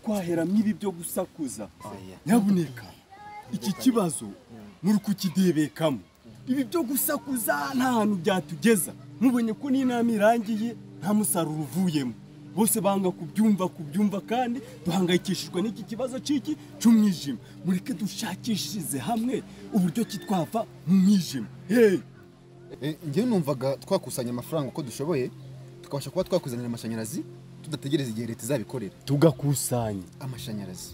Twaheramye ibi byo gusakuza nyabuneka iki kibazo muri kukidebekamo ibi byo gusakuza nta hantu byatugeza mubonye ko n'inama irangiye nta musaruro uvuyemo bose banga kubyumva kandi duhangayikishijwe n'iki kibazo ciki cy'umwijima mureke dushakishize hamwe uburyo kitwava mu mwijima. Njye numvaga twakusanya amafaranga uko dushoboye tukabasha kuba twakuzanira amashanyarazi tudategereza igihe leta izabikorera tugakusanya amashanyarazi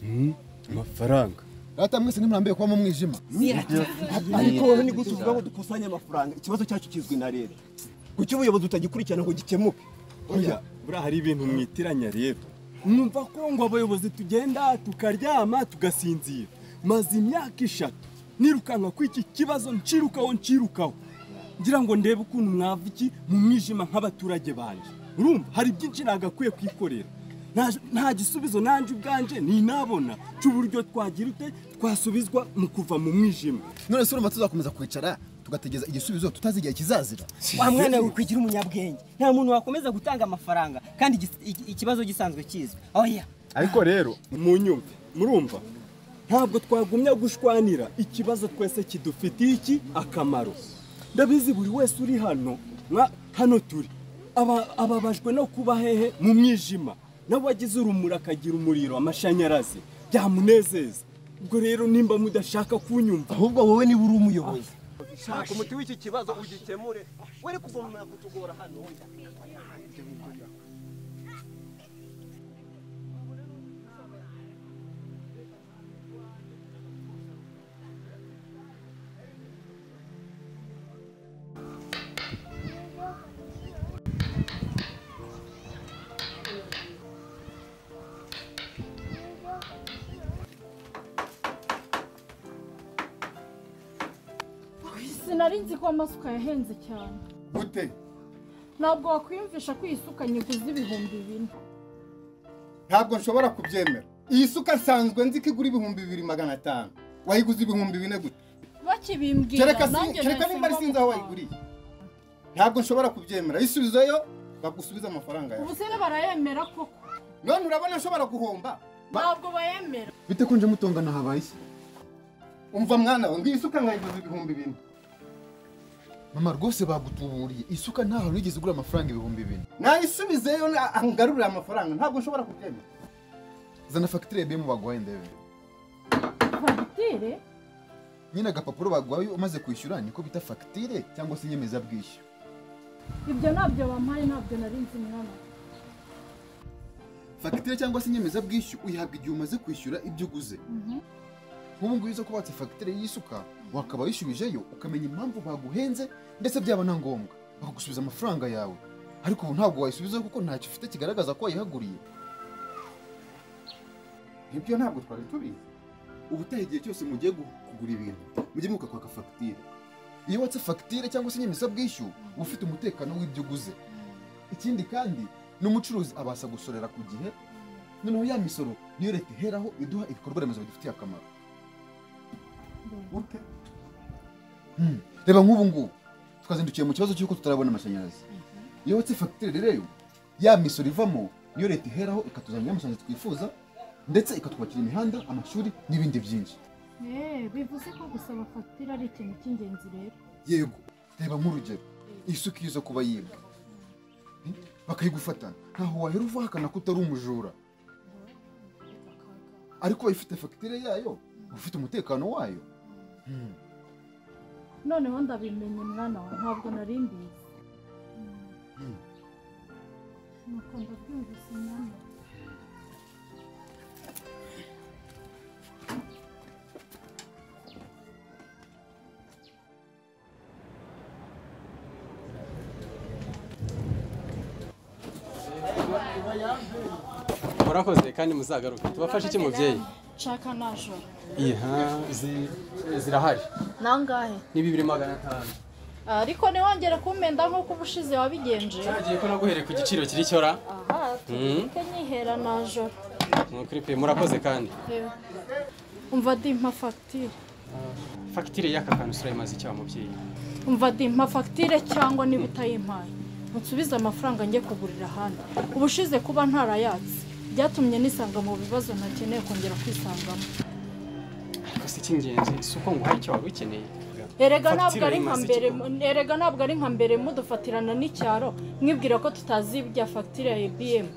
amafaranga. Rata mwese ntimurambiye kuba mu mwijima. Ariko wowe ni gute uvuga ngo dukusanye amafaranga ikibazo cyacu kizwi na leta kuki ubuyobozi utagikurikirana ngo gikemuke? Oya buriya hari ibintu mwitiranya rero mwumva ko ngo abayobozi tugenda tukaryama tugasinzira maze imyaka 3 nirukanka ku iki kibazo nshirukaho ngira ngo ndebe ukuntu mwava iki mu mwijima nk'abaturage banje. Urumva hari byinshi nagakwiye kwikorera nta gisubizo nanje ubwanje ninabona cy'uburyo twagira ute twasubizwa mu kuva mu mwijima. None se urumva tuzakomeza kwicara tugategeza igisubizo tutazi igihe kizazira? Wa mwana we kwigira umunyabwenge nta muntu wakomeza gutanga amafaranga kandi ikibazo gisanzwe kizwi. Oya ariko rero munyumve murumva ntabwo twagumya gushwanira ikibazo twese kidufitiye iki akamaro. Ndabizi buri wese uri hano hano turi ababajwe no kuba hehe mu mwijima nawe wagize urumuri akagira umuriro amashanyarazi byamunezeza. Ubwo rero nimba mudashaka kunyumva ahubwo wowe niba uri umuyobozi shaka umuti w'iki kibazo ugikemure were kuvoma kutugora hano. Sinari nzi ko amasuka yahenze cyane. Gute? Ntabwo wakwiyumvisha ko iyi suka nyiguze 4000. Ntabwo nshobora kubyemera. Iyi suka nsanzwe nzi ko igura 2500. Wayiguze 4000 gute? Bakibimbwira nanjye kereka nimba ari sinzi aho wayiguriye. Ntabwo nshobora kubyemera. Isubizeyo bagusubiza amafaranga yawe. Ubu se barayemera koko? None urabona nshobora guhomba? Ntabwo bayemera. Bite kunje mutongana habaye iki? Umva mwana we ngiyi suka nkayiguze 4000. Mama rwose bagutuburiye isuka nta hantu wigeze ugura amafaranga 4000. Nayisubizeyo angarurira amafaranga ntabwo nshobora kubyemera. Zana facture ya BM baguhaye ndebe. Facture? Nyine agapapuro baguhaye umaze kwishyura niko bita facture cyangwa se inyemezabwishyu. Ibyo nabyo bampaye ntabyo nari nzi mwana. Facture cyangwa se inyemezabwishyu uyihabwa igihe umaze kwishyura ibyo uguze. Nk'ubu ngubu uza kubatse facture y'isuka wakaba wishyubijeyo ukamenya impamvu baguhenze ndetse byaba na ngombwa bakagusubiza amafaranga yawe. Ariko ubu ntabwo wayisubiza kuko ntacyo ufite kigaragaza ko wayihaguriye. Ibyo ntabwo twari tubizi. Ubutaha igihe cyose mugiye kugura ibintu mujye mwibuka kwaka facture. Iyo watse facture cyangwa se inyemezabwishyu uba ufite umutekano w'ibyo uguze. Ikindi kandi n'umucuruzi abasha gusorera ku gihe, noneho ya misoro niyo leta iheraho iduha ibikorwa remezo bidufitiye akamaro. Reba nk'ubu ngubu twazindukiye mu kibazo cy'uko tutarabona amashanyarazi. Iyo watse facture rero ya misoro ivamo niyo leta iheraho ikatuzanira amashanyarazi twifuza ndetse ikatwubakira imihanda, amashuri n'ibindi byinshi. Bivuze ko gusaba facture ari ikintu cy'ingenzi rero. Yego, reba nk'urugero isuka iza kuba yibwe bakayigufatana ntaho wahera uvahakana ko utari umujura, ariko ifite facture yayo ufite umutekano wayo. Noneho ndabimenye mwana wawe ntabwo nari mbizi. Nuko ndabyumvise mwana. Murakoze kandi muzagaruke tubafashe iki mubyeyi? Nshaka najoro. Iha zirahari. Nangahe? Ni 2500. Ariko niwongera kumpenda nkuko ubushize wabigenje. Cyagiye ko naguhereye ku giciro kiri cyora. Aha, tuke nyihera najoro. Nukuri pe murakoze kandi. Umva dimpa fagitire. Fagitire y'aka kantu usura imaze icyo mubyeyi? Umva dimpa fagitire cyangwa niba utayimpaye unsubize amafaranga njye kugurira ahandi. Ubushize kuba ntarayatse byatumye nisanga mu bibazo ntakeneye kongera kwisangamo. Ariko si icy'ingenzi si uko nguhaye icyo wari ukeneye. Erega ntabwo ari nka mbere, erega ntabwo ari nka mbere mudufatirana n'icyaro mwibwira ko tutazi ibya fagitire ya EBM.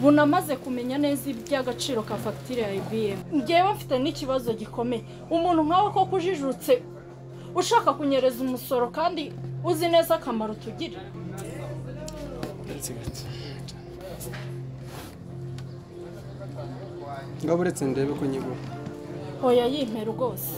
Bunamaze kumenya neza iby'agaciro ka fagitire ya EBM. Ngewe mfite n'ikibazo gikomeye. Umuntu nkawe koko ujijutse ushaka kunyereza umusoro kandi uzi neza akamaro tugira. Ngabo uretse ndebe ko nyibura. Oya yimpe rwose.